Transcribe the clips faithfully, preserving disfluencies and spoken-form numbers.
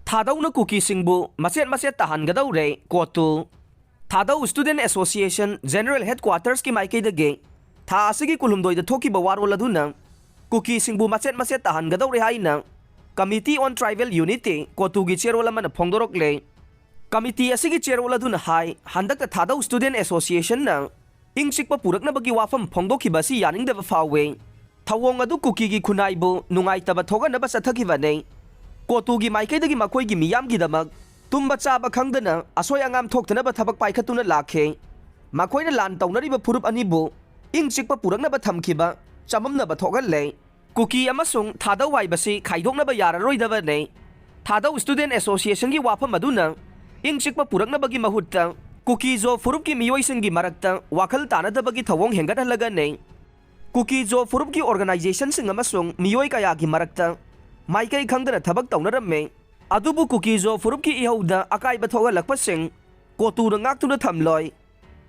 ꯊꯥꯗꯧꯅ ꯀꯨꯀꯤꯁꯤꯡꯕꯨ ꯃꯆꯦꯠ ꯃꯆꯦꯠ ꯇꯥꯍꯟꯒꯗꯧꯔꯦ, ꯀꯣꯇꯨ꯫ ꯊꯥꯗꯧ Student Association General Headquartersꯀꯤ ꯃꯥꯏꯀꯩꯗꯒꯤ ꯊꯥ ꯑꯁꯤꯒꯤ ꯀꯨꯟꯍꯨꯝꯗꯣꯏꯗ ꯊꯣꯛꯈꯤꯕ ꯋꯥꯔꯣꯜ ꯑꯗꯨꯅ ꯀꯨꯀꯤꯁꯤꯡꯕꯨ ꯃꯆꯦꯠ ꯃꯆꯦꯠ ꯇꯥꯍꯟꯒꯗꯧꯔꯦ ꯍꯥꯏꯅ Committee on Tribal Unity, ꯀꯣꯇꯨꯒꯤ ꯆꯦꯔꯣꯜ ꯑꯃꯅ ꯐꯣꯡꯗꯣꯔꯛꯂꯦ꯫ ꯀꯃꯤꯇꯤ ꯑꯁꯤꯒꯤ ꯆꯦꯔꯣꯜ ꯑꯗꯨꯅ ꯍꯥꯏ, ꯍꯟꯗꯛꯇ ꯊꯥꯗꯧ Student Associationꯅ ꯏꯪ ꯆꯤꯛꯄ ꯄꯨꯔꯛꯅꯕꯒꯤ ꯋꯥꯐꯝ ꯐꯣꯡꯗꯣꯛꯈꯤꯕ ꯑꯁꯤ ꯌꯥꯅꯤꯡꯗꯕ ꯐꯥꯎꯏ꯫ ꯊꯧꯑꯣꯡ ꯑꯗꯨ ꯀꯨꯀꯤꯒꯤ ꯈꯨꯟꯅꯥꯏꯕꯨ ꯅꯨꯡꯉꯥꯏꯇꯕ ꯊꯣꯛꯍꯟꯅꯕ ꯆꯠꯊꯈꯤꯕꯅꯤ꯫ ꯀꯣꯇꯨꯒꯤ ꯃꯥꯏꯀꯩꯗꯒꯤ ꯃꯈꯣꯏꯒꯤ ꯃꯤꯌꯥꯝꯒꯤꯗꯃꯛ ꯇꯨꯝꯕ ꯆꯥꯕ ꯈꯪꯗꯅ ꯑꯁꯣꯏ ꯑꯉꯥꯝ ꯊꯣꯛꯇꯅꯕ ꯊꯕꯛ ꯄꯥꯏꯈꯠꯇꯨꯅ ꯂꯥꯛꯈꯤ꯫ ꯃꯈꯣꯏꯅ ꯂꯥꯟ ꯇꯧꯅꯔꯤꯕ ꯐꯨꯔꯨꯞ ꯑꯅꯤꯕꯨ ꯏꯪ ꯆꯤꯛꯄ ꯄꯨꯔꯛꯅꯕ ꯊꯝꯈꯤꯕ ꯆꯃꯝꯅꯕ ꯊꯣꯛꯍꯜꯂꯦ꯫ ꯀꯨꯀꯤ ꯑꯃꯁꯨꯡ ꯊꯥꯗꯧ ꯍꯥꯏꯕꯁꯤ ꯈꯥꯏꯗꯣꯛꯅꯕ ꯌꯥꯔꯔꯣꯏꯗꯕꯅꯤ꯫ ꯊꯥꯗꯧ Student Associationꯒꯤ ꯋꯥꯐꯝ ꯑꯗꯨꯅ ꯏꯪ ꯆꯤꯛꯄ ꯄꯨꯔꯛꯅꯕꯒꯤ ꯃꯍꯨꯠꯇ ꯀꯨꯀꯤꯖꯣ ꯐꯨꯔꯨꯞꯀꯤ ꯃꯤꯑꯣꯏꯁꯤꯡꯒꯤ ꯃꯔꯛꯇ ꯋꯥꯈꯜ ꯇꯥꯅꯗꯕꯒꯤ ꯊꯧꯑꯣꯡ ꯍꯦꯟꯒꯠꯍꯜꯂꯒꯅꯤ꯫ ꯀꯨꯀꯤꯖꯣ ꯐꯨꯔꯨꯞꯀꯤ organizationꯁꯤꯡ ꯑꯃꯁꯨꯡ ꯃꯤꯑꯣꯏ ꯀꯌꯥꯒꯤ ꯃꯔꯛꯇ ꯃꯥꯏꯀꯩ ꯈꯪꯗꯅ ꯊꯕꯛ ꯇꯧꯅꯔꯝꯃꯤ꯫ ꯑꯗꯨꯕꯨ ꯀꯨꯀꯤꯖꯣ ꯐꯨꯔꯨꯞꯀꯤ ꯏꯍꯧꯗ ꯑꯀꯥꯏꯕ ꯊꯣꯛꯍꯜꯂꯛꯄꯁꯤꯡ ꯀꯣꯇꯨꯅ ꯉꯥꯛꯇꯨꯅ ꯊꯝꯂꯣꯏ꯫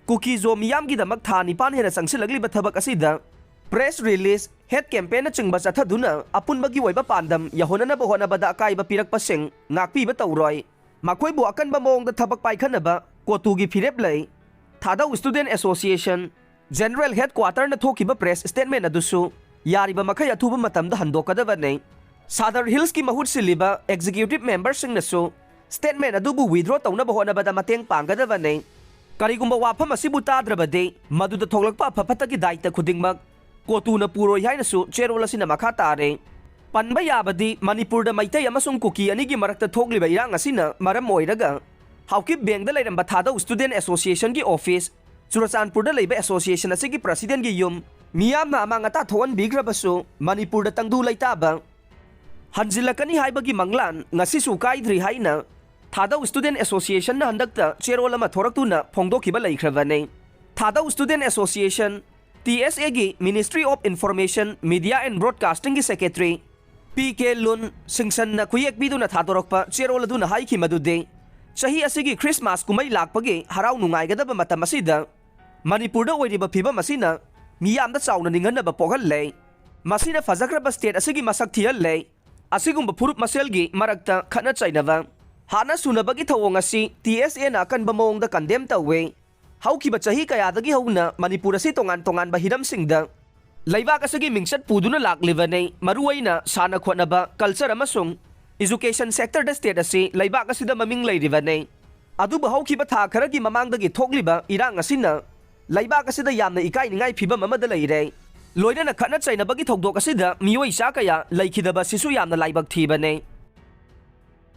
ꯀꯨꯀꯤꯖꯣ ꯃꯤꯌꯥꯝꯒꯤꯗꯃꯛ ꯊꯥ ꯅꯤꯄꯥꯟ ꯍꯦꯟꯅ ꯆꯪꯁꯤꯜꯂꯛꯂꯤꯕ ꯊꯕꯛ ꯑꯁꯤꯗ press release, head campaignꯅꯆꯤꯡꯕ ꯆꯠꯊꯗꯨꯅ ꯑꯄꯨꯟꯕꯒꯤ ꯑꯣꯏꯕ ꯄꯥꯟꯗꯝ ꯌꯧꯍꯟꯅꯅꯕ ꯍꯣꯠꯅꯕꯗ ꯑꯀꯥꯏꯕ ꯄꯤꯔꯛꯄꯁꯤꯡ ꯉꯥꯛꯄꯤꯕ ꯇꯧꯔꯣꯏ꯫ ꯃꯈꯣꯏꯕꯨ ꯑꯀꯟꯕ ꯃꯑꯣꯡꯗ ꯊꯕꯛ ꯄꯥꯏꯈꯠꯅꯕ ꯀꯣꯇꯨꯒꯤ ꯐꯤꯔꯦꯞ ꯂꯩ꯫ ꯊꯥꯗꯧ Student Association General Headquarterꯅ ꯊꯣꯛꯈꯤꯕ press statement ꯑꯗꯨꯁꯨ ꯌꯥꯔꯤꯕ ꯃꯈꯩ ꯑꯊꯨꯕ ꯃꯇꯝꯗ ꯍꯟꯗꯣꯛꯀꯗꯕꯅꯤ꯫ ꯁꯥꯗꯔ ꯍꯤꯜꯁꯀꯤ ꯃꯍꯨꯠ ꯁꯤꯜꯂꯤꯕ executive memberꯁꯤꯡꯅꯁꯨ statement ꯑꯗꯨꯕꯨ withdraw ꯇꯧꯅꯕ ꯍꯣꯠꯅꯕꯗ ꯃꯇꯦꯡ ꯄꯥꯡꯒꯗꯕꯅꯤ꯫ ꯀꯔꯤꯒꯨꯝꯕ ꯋꯥꯐꯝ ꯑꯁꯤꯕꯨ ꯇꯥꯗ꯭ꯔꯕꯗꯤ ꯃꯗꯨꯗ ꯊꯣꯛꯂꯛꯄ ꯑꯐ ꯐꯠꯇꯒꯤ ꯗꯥꯏꯇ ꯈꯨꯗꯤꯡꯃꯛ ꯀꯣꯇꯨꯅ ꯄꯨꯔꯣꯏ ꯍꯥꯏꯅꯁꯨ ꯆꯦꯔꯣꯜ ꯑꯁꯤꯅ ꯃꯈꯥ ꯇꯥꯔꯦ꯫ ꯄꯟꯕ ꯌꯥꯕꯗꯤ ꯃꯅꯤꯄꯨꯔꯗ ꯃꯩꯇꯩ ꯑꯃꯁꯨꯡ ꯀꯨꯀꯤ ꯑꯅꯤꯒꯤ ꯃꯔꯛꯇ ꯊꯣꯛꯂꯤꯕ ꯏꯔꯥꯡ ꯑꯁꯤꯅ ꯃꯔꯝ ꯑꯣꯏꯔꯒ ꯍꯥꯎꯀꯤꯞ ꯕꯦꯡꯗ ꯂꯩꯔꯝꯕ ꯊꯥꯗꯧ Student Associationꯒꯤ office ꯆꯨꯔꯆꯥꯟꯄꯨꯔꯗ ꯂꯩꯕ association ꯑꯁꯤꯒꯤ presidentꯒꯤ ꯌꯨꯝ ꯃꯤꯌꯥꯝꯅ ꯑꯃꯥꯡ ꯑꯇꯥ ꯊꯣꯛꯍꯟꯕꯤꯈ꯭ꯔꯕꯁꯨ ꯃꯅꯤꯄꯨꯔꯗ ꯇꯪꯗꯨ ꯂꯩꯇꯥꯕ ꯍꯟꯖꯤꯜꯂꯛꯀꯅꯤ ꯍꯥꯏꯕꯒꯤ ꯃꯪꯂꯥꯟ ꯉꯁꯤꯁꯨ ꯀꯥꯏꯗ꯭ꯔꯤ ꯍꯥꯏꯅ ꯊꯥꯗꯧ Student Associationꯅ ꯍꯟꯗꯛꯇ ꯆꯦꯔꯣꯜ ꯑꯃ ꯊꯣꯔꯛꯇꯨꯅ ꯐꯣꯡꯗꯣꯛꯈꯤꯕ ꯂꯩꯈ꯭ꯔꯕꯅꯤ꯫ ꯊꯥꯗꯧ Student Association, TSAꯒꯤ Ministry of Information, Media and Broadcastingꯒꯤ secretary P K ꯂꯨꯟ ꯁꯤꯡꯁꯟꯅ ꯈꯨꯌꯦꯛ ꯄꯤꯗꯨꯅ ꯊꯥꯗꯣꯔꯛꯄ ꯆꯦꯔꯣꯜ ꯑꯗꯨꯅ ꯍꯥꯏꯈꯤ ꯃꯗꯨꯗꯤ ꯆꯍꯤ ꯑꯁꯤꯒꯤ Christmas ꯀꯨꯝꯍꯩ ꯂꯥꯛꯄꯒꯤ ꯍꯔꯥꯎ ꯅꯨꯡꯉꯥꯏꯒꯗꯕ ꯃꯇꯝ ꯑꯁꯤꯗ ꯃꯅꯤꯄꯨꯔꯗ ꯑꯣꯏꯔꯤꯕ ꯐꯤꯕꯝ ꯑꯁꯤꯅ ꯃꯤꯌꯥꯝꯗ ꯆꯥꯎꯅ ꯅꯤꯡꯍꯟꯅꯕ ꯄꯣꯛꯍꯜꯂꯦ꯫ ꯃꯁꯤꯅ ꯐꯖꯈ꯭ꯔꯕ state ꯑꯁꯤꯒꯤ ꯃꯁꯛ ꯊꯤꯍꯜꯂꯦ꯫ ꯑꯁꯤꯒꯨꯝꯕ ꯐꯨꯔꯨꯞ ꯃꯁꯦꯜꯒꯤ ꯃꯔꯛꯇ ꯈꯠꯅ ꯆꯩꯅꯕ, ꯍꯥꯠꯅ ꯁꯨꯅꯕꯒꯤ ꯊꯧꯑꯣꯡ ꯑꯁꯤ ꯇꯤ ꯑꯦꯁ ꯑꯦꯅ ꯑꯀꯟꯕ ꯃꯑꯣꯡꯗ ꯀꯟꯗꯦꯝ ꯇꯧꯏ꯫ ꯍꯧꯈꯤꯕ ꯆꯍꯤ ꯀꯌꯥꯗꯒꯤ ꯍꯧꯅ ꯃꯅꯤꯄꯨꯔ ꯑꯁꯤ ꯇꯣꯉꯥꯟ ꯇꯣꯉꯥꯟꯕ ꯍꯤꯔꯝꯁꯤꯡꯗ ꯂꯩꯕꯥꯛ ꯑꯁꯤꯒꯤ ꯃꯤꯡꯆꯠ ꯄꯨꯗꯨꯅ ꯂꯥꯛꯂꯤꯕꯅꯤ꯫ ꯃꯔꯨꯑꯣꯏꯅ ꯁꯥꯟꯅ ꯈꯣꯠꯅꯕ, ꯀꯜꯆꯔ ꯑꯃꯁꯨꯡ ꯏꯖꯨꯀꯦꯁꯟ ꯁꯦꯛꯇꯔꯗ ꯁ꯭ꯇꯦꯠ ꯑꯁꯤ ꯂꯩꯕꯥꯛ ꯑꯁꯤꯗ ꯃꯃꯤꯡ ꯂꯩꯔꯤꯕꯅꯤ꯫ ꯑꯗꯨꯕꯨ ꯍꯧꯈꯤꯕ ꯊꯥ ꯈꯔꯒꯤ ꯃꯃꯥꯡꯗꯒꯤ ꯊꯣꯛꯂꯤꯕ ꯏꯔꯥꯡ ꯑꯁꯤꯅ ꯂꯩꯕꯥꯛ ꯑꯁꯤꯗ ꯌꯥꯝꯅ ꯏꯀꯥꯏꯅꯤꯡꯉꯥꯏ ꯐꯤꯕꯝ ꯑꯃꯗ ꯂꯩꯔꯦ꯫ ꯂꯣꯏꯅꯅ ꯈꯠꯅ ꯆꯩꯅꯕꯒꯤ ꯊꯧꯗꯣꯛ ꯑꯁꯤꯗ ꯃꯤꯑꯣꯏ ꯆꯥ ꯀꯌꯥ ꯂꯩꯈꯤꯗꯕ ꯑꯁꯤꯁꯨ ꯌꯥꯝꯅ ꯂꯥꯏꯕꯛ ꯊꯤꯕꯅꯤ꯫